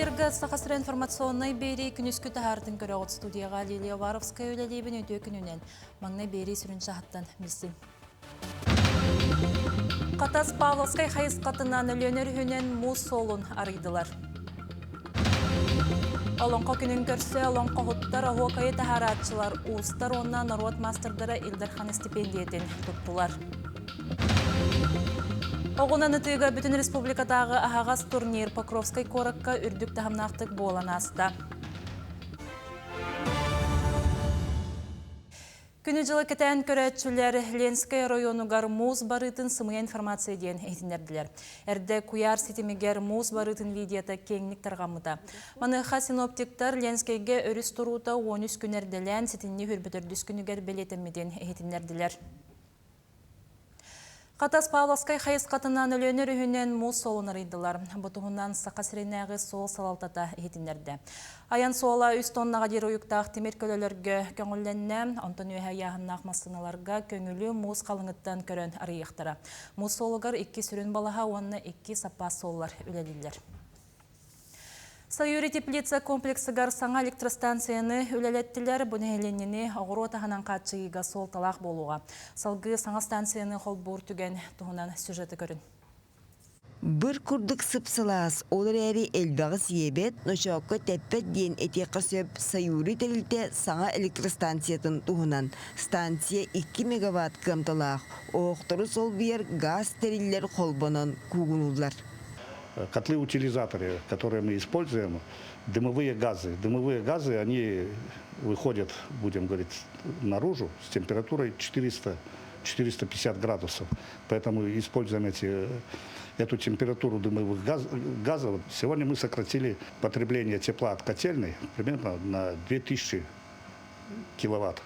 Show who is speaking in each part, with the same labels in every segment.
Speaker 1: Эфиргэ Саха сирэ информационнай биэрии күнүскү таһаартын көрөҕүт студияҕа Лилия Уваровская үлэлиибин үтүө күнүнэн. Маҥнай биэрии сүрүн чаһыттан билсиҥ. Хатас Павловскай хайысхатынан Өлүөнэ өрүһүнэн муус суолун арыйдылар. Олоҥхо күнүн көрсө олоҥхоһуттар, оһуокайы таһаарааччылар, уустар уонна норуот маастардара Ил Дархан истипиэндийэтин туттулар. Оҕунан ытыыга бүтүн республикатааҕы аһаҕас турнир Покровскай куоракка үрдүк таһымнаахтык буолан ааста. Күнү-дьылы кэтээн көрөөччүлэр Ленскэй оройуонугар муус барыытын сымыйа информация диэн иһитиннэрдилэр. Эрдэ куйаар ситимигэр муус барыытын видеота киэҥник тарҕаммыта. Маныаха синоптиктар Ленскэйгэ өрүс туруута 13 күн эрдэлээн ситинни хүрбүтөрдүс күнүгэр бэлиэтэммитин иһитиннэрдилэр. Хатас Павловскай хайысхатынан Өлүөнэ өрүһүнэн муус суолун арыйдылар. Бу туһунан Саха сиринээҕи суол салалтата иһитиннэрдэ. Айан суола үс тоннаҕа диэри уйуктаах тимир көлөлөргө көҥүллэннэ, онтон үөһэ ыйааһыннаах массыыналарга көҥүлү муус халыҥыттан көрөн арыйыахтара. Муус суолугар икки сүрүн балаһа уонна икки саппаас суоллар үлэлииллэр. Саюри теплица комплексыгар саҥа электростанцияны үлэлэттилэр. Бу нэһилиэнньэни оҕуруот аһынан хааччыйыыга суолталаах буолуоҕа. Салгыы саҥа станцияны холбуур түгэн туһунан сюжеты көрүн.
Speaker 2: Быр курдук сып-сылаас, ол эрээри элбэҕи сиэбэт, ночоокко тэппэт диэн этиэххэ сөп Саюри тэрилтэ саҥа электростанциятын туһунан. Станция 2 мегаватт кыамталаах, оһохтору солбуйар гаас тэриллэр холбонон куугунууллар.
Speaker 3: Котлы-утилизаторы, которые мы используем, дымовые газы. Дымовые газы, они выходят, будем говорить, наружу с температурой 400 450 градусов. Поэтому используем эти, эту температуру дымовых газ, газов. Сегодня мы сократили потребление тепла от котельной примерно на 2000 киловатт.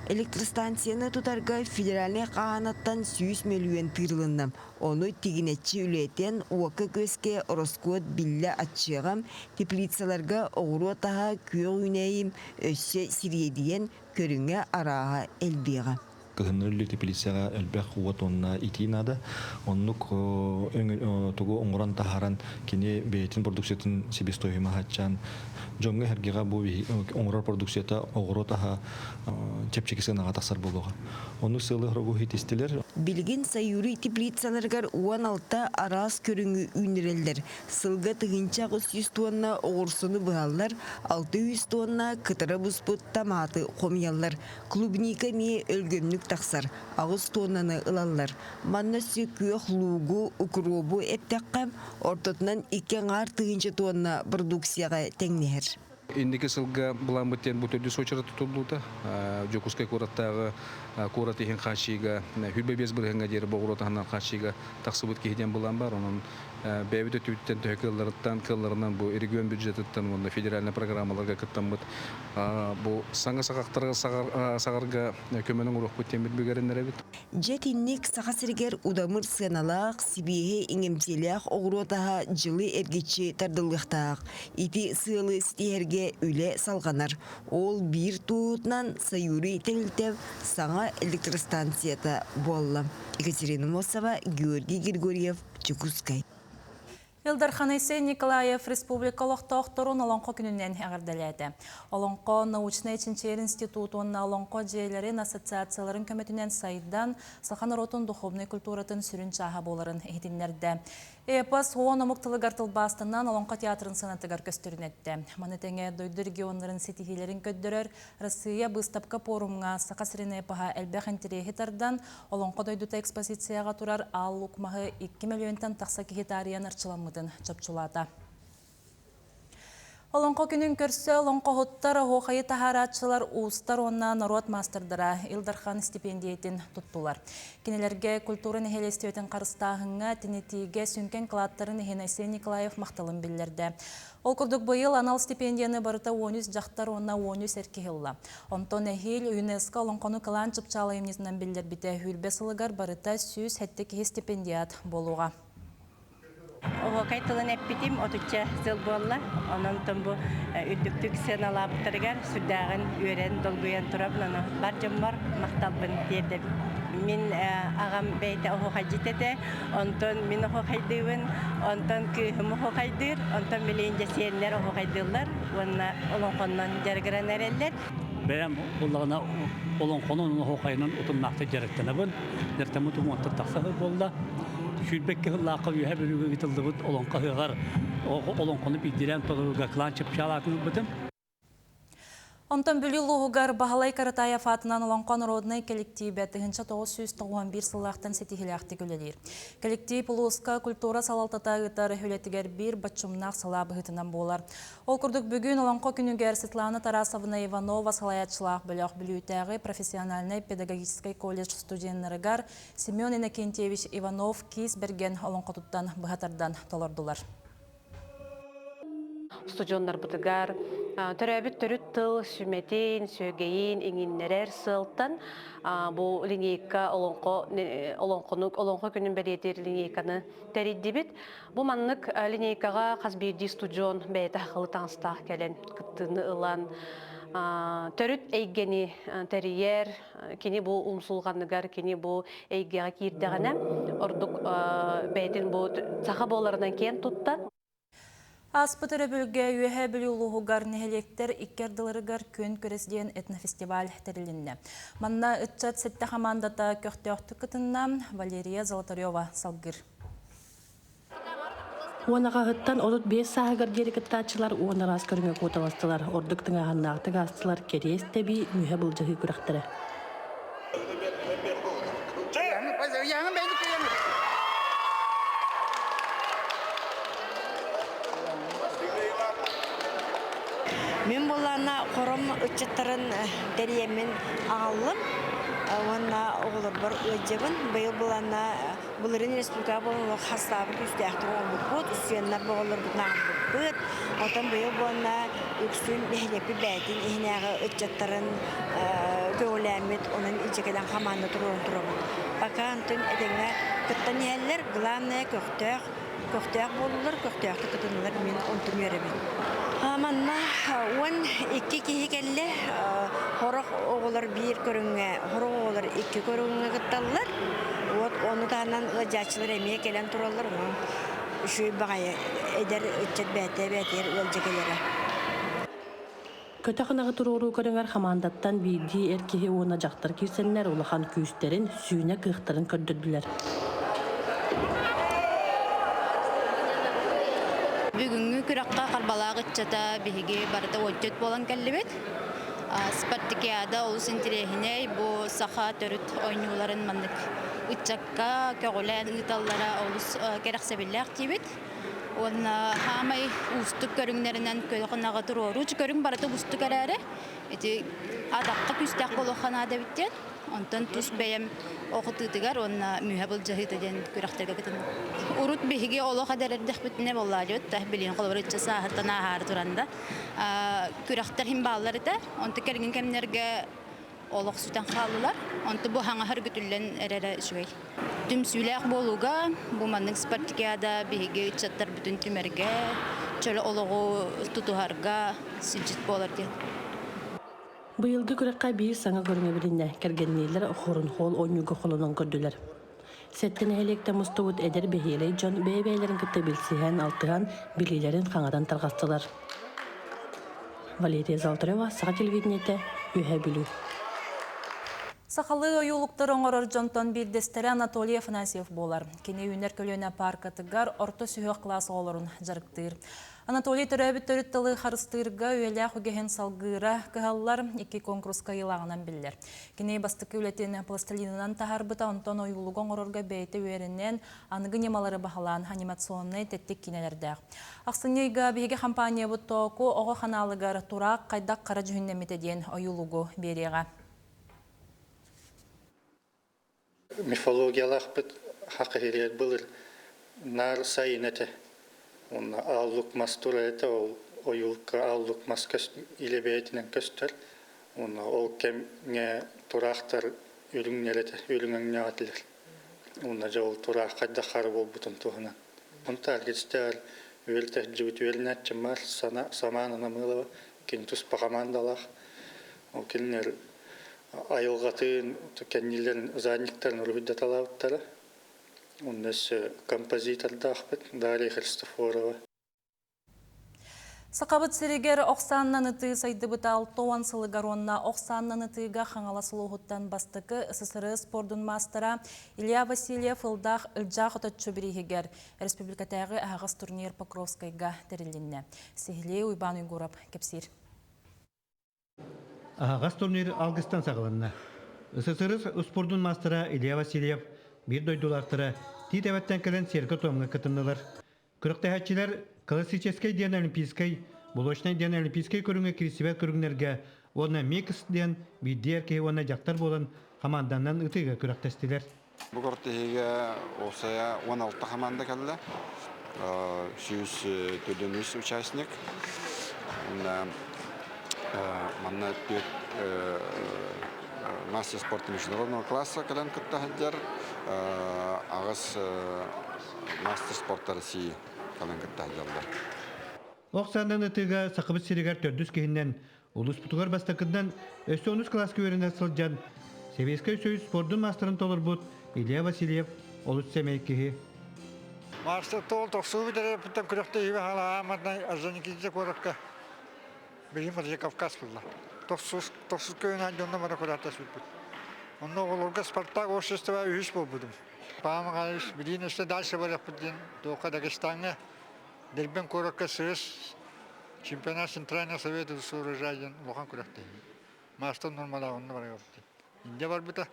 Speaker 2: Электростанцияны тутарга федеральнай хаһаанаттан 100 мөлүйүөн тыырылынна. Ону тигинэччи үлэтэн уокка-күөскэ ороскуот биллэ аччыаҕа, теплицаларга оҕуруот аһа күөх үүнээйи өссө сириэдийэн көрүҥэ арааһа элбиэҕэ.
Speaker 4: Кыһыннары үлэ теплицаҕа элбэх уот уонна итии наада. Оннук тугу оҥорон таһааран кини бэйэтин продукциятын себестоимоһа аччаан дьоҥҥо-сэргэҕэ бу оҥорор продукцията оҕуруот аһа чэпчэки сыанаҕа тахсар буолуоҕа. Ону сыалы-соругу ситистилэр.
Speaker 2: Билигин Саюри теплицаларыгар 16 араас көрүҥү үүннэрэллэр. Сылга 1800 туонна оҕурсуну быһаллар, 600 туонна кытара буспут томаты хомуйаллар. Клубника эмиэ өлгөмнүк тахсар, 8 туоннаны ылаллар. Манна өссө күөх луугу, укробу эптэххэ, ортотунан икки аҥаар тыһыынча туонна продукцияҕа тэҥнэһэр.
Speaker 5: Инники сылга былааммыт диэн бу төрдүс уочарат тутуллуута. Дьокуускай куораттааҕы куорат иһин хааччыйыыга 25 бырыһыаҥҥа диэри боҕуруот аһынан хааччыйыыга тахсыбыт киһи диэн былаан баар. Онон бэйэбит өттүбүтүттэн төһө кыалларыттан, кыалларынан бу регион бюджетыттан уонна федеральнай программаларга кыттаммыт бу саҥа саҕахтарга саҕарга көмөнү оҥоруохпут диэн бүгэриннэрэбит.
Speaker 2: Дьэ итинник Саха сиригэр удамыр сыаналаах, сибиэһэй иҥэмтиэлээх оҕуруот аһа дьылы эргиччи тардыллыахтаах. Ити сыалы ситиһэргэ үлэ салҕанар. Ол биир туоһутунан Саюри тэрилтэ саҥа электростанцията буолла. Екатерина Мосова, Георгий Григорьев, Дьокуускай.
Speaker 1: Ил Дархан Айсен Николаев республика олохтоохторун Олоҥхо күнүнэн эҕэрдэлээтэ. Олоҥхо научнай чинчийэр институт уонна Олоҥхо дьиэлэрин ассоциацияларын көмөтүнэн сайдан, саха норуотун духовнай культуратын сүрүн чааһа буоларын иһитиннэрдэ. Эпос уон омук тылыгар тылбаастанан Олоҥхо театрын сыанатыгар көстөрүн эттэ. Маны тэҥэ дойду регионнарын ситиһиилэрин көрдөрөр Россия быыстапка пуорумҥа Саха сирин эпоһа элбэх интэриэһи тардан, Олоҥхо дойдута экспозицияҕа турар Аал Лук маһы 2 мөлүйүөнтэн тахса киһи таарыйан арчыламмытын чопчулаата. Олоҥхо күнүн көрсө олоҥхоһуттар, оһуохайы таһаарааччылар, уустар уонна норуот маастардара Ил Дархан стипендиятин туттулар. Кинилэргэ культура нэһилиэстибэтин харыстааһыҥҥа, тэнитиигэ сүҥкэн кылааттарын иһин Айсен Николаев махталын биллэрдэ. Ол курдук быйыл анал стипендияны барыта 13 дьахтар уонна 13 эр киһи ылла. Онтон эһиил ЮНЕСКО олоҥхону кылаан чыпчаал айымньытынан биллэрбитэ сүүрбэ сылыгар барыта 107 киһи стипендиат буолуоҕа.
Speaker 6: Оһуокай тылын эппитим отучча сыл буолла. Онон бу үрдүктүк сыаналаабыттарыгар сүрдээҕин үөрэн, долгуйан турабын. Ону бар дьоммор махталбын тиэрдэбин. Мин аҕам бэйэтэ оһуохайдьыт этэ, онтон мин оһуохайдыыбын, онтон кыыһым оһуохайдыыр, онтон билигин дьэ сиэннэр оһуохайдыыллар уонна олоҥхоннон дьарыгыран эрэллэр.
Speaker 7: Бэйэм буллаҕына олоҥхонон оһуохайынан утумнаахтык дьарыктанабын. Дьарыктаммыт уонтан тахса сыл буолла. 22 сыллаахха Үөһээ Бүлүүгэ ыытыллыбыт олоҥхо ыһыаҕар олоҥхону биирдиилээн толорууга Кылаан Чыпчаал аатын ылбытым.
Speaker 1: Онтон Бүлүү улууһугар Баһылай Каратаев аатынан Олоҥхо народнай кэлэктиибэ 1991 сыллаахтан ситиһилээхтик үлэлиир. Кэлэктиип улууска культура салалтата ыытар үлэтигэр биир боччумнаах салаа быһыытынан буолар. Ол курдук бүгүн Олоҥхо күнүгэр Светлана Тарасовна Иванова салайааччылаах бөлөх Бүлүүтээҕи профессиональнай педагогическай колледж студеннарыгар Семен Иннокентьевич Иванов Киис Бэргэн олоҥхотуттан быһа тардан толордулар.
Speaker 8: Студеннарбытыгар төрөөбүт төрүт тыл сүмэтин, сүөгэйин иҥиннэрэр сыалтан бу линейка олоҥхо олоҥхону олоҥхо күнүн бэлиэтиир линейканы тэрийдибит. Бу маннык линейкаҕа хас биирдии студент бэйэтэ халы таҥастаах кэлэн кыттыыны ылан төрүт эйгэни тэрийэр, кини бу умсулҕаныгар, кини бу эйгэҕэ киирдэҕинэ ордук бэйэтин бу саха буоларынан киэн туттан.
Speaker 1: Ааспыт өрөбүлгэ Үөһээ Бүлүү улууһугар нэһилиэктэр икки ардыларыгар күөн күрэс диэн этнофестиваль тэрилиннэ. Манна ыччат сэттэ хамаандата көхтөөхтүк кытынна, Валерия Золотарева салгыыр.
Speaker 9: Уонаҕаһыттан 35 сааһыгар диэри кыттааччылар уон араас көрүҥэ куоталастылар. Ордук тыҥааһыннаахтык аастылар кэриэс тэбии, мүһэ былдьаһыы күрэхтэрэ.
Speaker 2: Мин буоллаана хором ыччаттарын тэрийэммин аҕаллым уонна оҕолорбор ыалдьабын. Быйыл буоллаана былырыын республикаҕа буолан хастаабыт күүстээхтик оҥорбуппут, устудьуоннар оҕолорбутун аҕалбыппыт. Оттон быйыл буолна үксүн нэһилиэкпит бэйэтин иһинээҕи ыччаттарын көҕүлээммит, онон илдьэ кэлэн хамаанда туруоран турабыт. Пока онтон этэҥҥэ кыттан иһэллэр, главное көхтөөх, көхтөөх буоллулар, көхтөөхтүк кытыннылар, мин онтун үөрэбин. Манна 12 киһи кэллэ, сорох оҕолор биир көрүҥҥэ, сорох оҕолор икки көрүҥҥэ кытталлар. Вот ону таһынан ыалдьааччылар эмиэ кэлэн тураллар, онон үчүгэй баҕайы эдэр ыччат бээтэ бээтигэр ыалдьа кэлэрэ.
Speaker 9: Көтөх ынаҕы туруоруу көрүҥэр хамаандаттан биирдии эр киһи уонна дьахтар киирсэннэр улахан күүстэрин, сүүнэ кыахтарын көрдөрдүлэр.
Speaker 10: Бүгүҥҥү күрэххэ Харбалаах ыччата биһиги барыта отчет буолан кэллибит. Спартакиада олус интэриэһинэй, бу саха төрүт оонньууларын маннык ыччакка көҕүлээн ыыталлара олус кэрэхсэбиллээх диибит. Уонна хаамай уустук көрүҥнэринэн көлөхүнэҕэ туруоруу көрүҥ барыта уустук эрээри ити атахха күүстээх буолуохха наада эбит диэн. Онтон тус бэйэм оҕутуутугар уонна мүһэ былдьаһыыта диэн күрэхтэргэ кытынным. Урут биһиги олох эдэр эрдэхпитинэ буоллаадьыт да билигин холобур ычча сааһыттан ааһаары туран да күрэхтэр иһин бааллар этэ. Онтон кэлиҥҥи кэмнэргэ олох сүтэн хааллылар. Онтон бу хаҥаһа өргүтүллэн эрэрэ үчүгэй. Түмсүүлээх буолууга бу маннык спартакиада биһиги ыччаттарбытын түмэргэ, чөл олоҕу тутуһарга силдьит буолар диэн.
Speaker 9: Быйылгы күрэххэ биир саҥа көрүҥэ билиннэ. Кэргэнниилэр хорун-холл оонньууга холонон көрдүлэр. Сэттэ нэһилиэктэн мустубут эдэр бэһиэлэй дьон бэйэ-бэйэлэрин кытта билсиһэн, алтыһан, билиилэрин хаҥатан тарҕастылар. Валерия Золотарева, Саха телевидениетэ, Үөһээ Бүлүү.
Speaker 1: Сахалыы ойуулуктары оҥорор дьонтон биирдэстэрэ Анатолий Афанасьев буолар. Кини үүнэр көлүөнэ пааркатыгар орто сүһүөх кылаас оҕолорун дьарыктыыр. Анатолий төрөөбүт төрүт тылы харыстыырга үйэлээх үгэһин салгыыра кыһаллар икки куонкуруска ыйылааҕынан биллэр. Кини бастакы үлэтин пластилинынан таһаарбыта, онтон ойуулугу оҥорорго бэйэтэ үөрэнэн, аныгы ньымалары баһылаан анимационнай тэттик киинэлэрдээх. Ахсынньы ыйга биһиги хампаанньабыт Тооку оҕо ханаалыгар тураах хайдах хара дьүһүннэммитэ диэн ойуулугу биэриэҕэ.
Speaker 11: Мифологиялаахпыт хақ иһиригэр былыр наар сайын этэ. Уонна ааллык мас турар этэ, ол ойуулка ааллык мас илэ бэйэтинэн көстөр. Уонна ол кэмҥэ тураахтар үрүҥнэр этэ, үрүҥ өҥнөөх этилэр. Уонна дьэ ол тураах хайдах хара буолбутун туһунан. Онтаарга истээр үөрэтэ сылдьыбыт үөрэнээччим баар Самаана Намылова кини туспа хамаандалаах. Ол кинилэр айылҕатын кэннилэрин задниктарын уруһуйдаталаабыттара. Онно өссө композитордаахпыт Дарья Христофорова.
Speaker 1: Сахабыт сиригэр ох сааннан ытыы сайдыбыта 60 сылыгар уонна ох сааннан ытыыга Хаҥалас улууһуттан бастакы ССР спордун маастара Илья Васильев Ылдаах Ылдьаа Хоточчу бирииһигэр республикатааҕы аһаҕас турнир Покровскайга тэрилиннэ. Сиһилии Уйбаан Уйгуров кэпсиир.
Speaker 12: Аһаҕас турнир алгыстан саҕаланна. СССР успуордун маастара Илья Васильев биир дойдулаахтара Тиит Эбэттэн кэлэн сиэргэ-туомҥа кытыннылар. Күрэхтэһээччилэр классическай диэн олимпийскай, блочнай диэн олимпийскай көрүҥҥэ киирсибэт көрүҥнэргэ уонна микс диэн биирдии эр киһи уонна дьахтар буолан хамаанданан ытыыга күрэхтэстилэр.
Speaker 13: Бу күрэхтэһиигэ уопсайа 16 хамаанда кэллэ. 143 участник. Манна түөрт мастер спорта международного класса кэлэн кытта сылдьар. Аҕыс мастер спорта России кэлэн кытта сылдьаллар.
Speaker 12: Ох саанан ытыыга Сахабыт сиригэр төрдүс киһинэн Улууспутугар бастакынан өссө онус кылааска үөрэнэ сылдьан Сэбиэскэй Союз спордун маастарын толорбут Илья Васильев олус сэмэй киһи.
Speaker 14: Мастер тоол тохсуубут эрэ күрэхтэһиибэ хаалааматнай Орджоникидзе куоракка билим Владикавказ булла. Тохсус тохсус көөнөн дьонно бара күрэхтэспиппит. Онно оҕолорго Спартак общество үһүс буолбутум. Павел Михайлович билиин өссө дальше барыахпыт диэн туохха Дагестаҥҥа Дербен куоракка СС чемпионат Центрального Совета сооружай диэн улахан күрэхтэһии. Маастар нормалаах онно барыахпыт. Индия барбыта.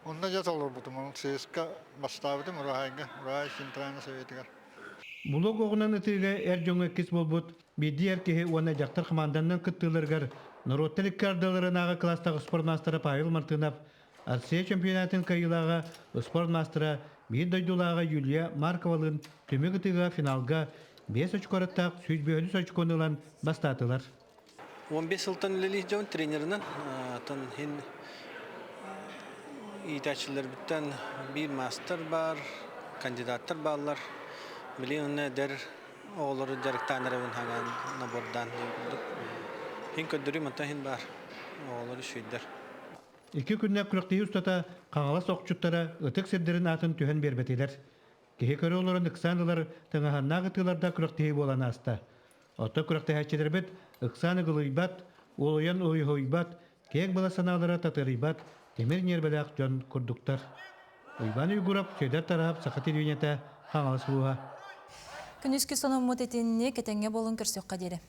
Speaker 14: Онно дьэ толорбутум. Ол СС-ка бастаабытым Ураһайга, Ураһай Центральный Советыгар.
Speaker 12: Булук оҕунан ытыыга эр дьоҥҥо иккис буолбут биирдии эр киһи уонна дьахтар хамаанданан кыттыыларыгар норуоттар икки ардыларынааҕы кылаастаах спорт маастара Павел Мартынов Россия чемпионатын кыайыылааҕа спорт маастара биир дойдулааҕа Юлия Марковалыын түмүк ытыыга финалга 5 очкораттаах 105 очкону ылан бастаатылар.
Speaker 15: 15 сылтан үлэлиир дьон тренеринэн тан иһин иитээччилэрбиттэн биир маастар баар, кандидаттар бааллар. Билигин онно эдэр оҕолору дьарыктаан эрэбин хаҥаан набордаан курдук. Иһин көрдөрүү мантан иһин баар. Оҕолор үчүгэйдэр.
Speaker 12: Икки күннээх күрэхтэһии устата Хаҥалас охчуттара ытык сирдэрин аатын түһэн биэрбэтилэр. Киһи көрө олорон ыксаан ылар тыҥаһаннаах ытыыларда күрэхтэһии буолан ааста. Оттон күрэхтэһээччилэрбит ыксаан ыгылыйбат, уолуйан уйуһуйбат, киэҥ бала санаалара татырыйбат тимир ньиэрбэлээх дьон курдуктар. Уйбаан Уйгуров, Сүөдэр Тараһап, Саха телевидениетэ, Хаҥалас улууһа.
Speaker 1: Күнүскү сонуммут итинник, этэҥҥэ буолун көрсүөххэ диэри.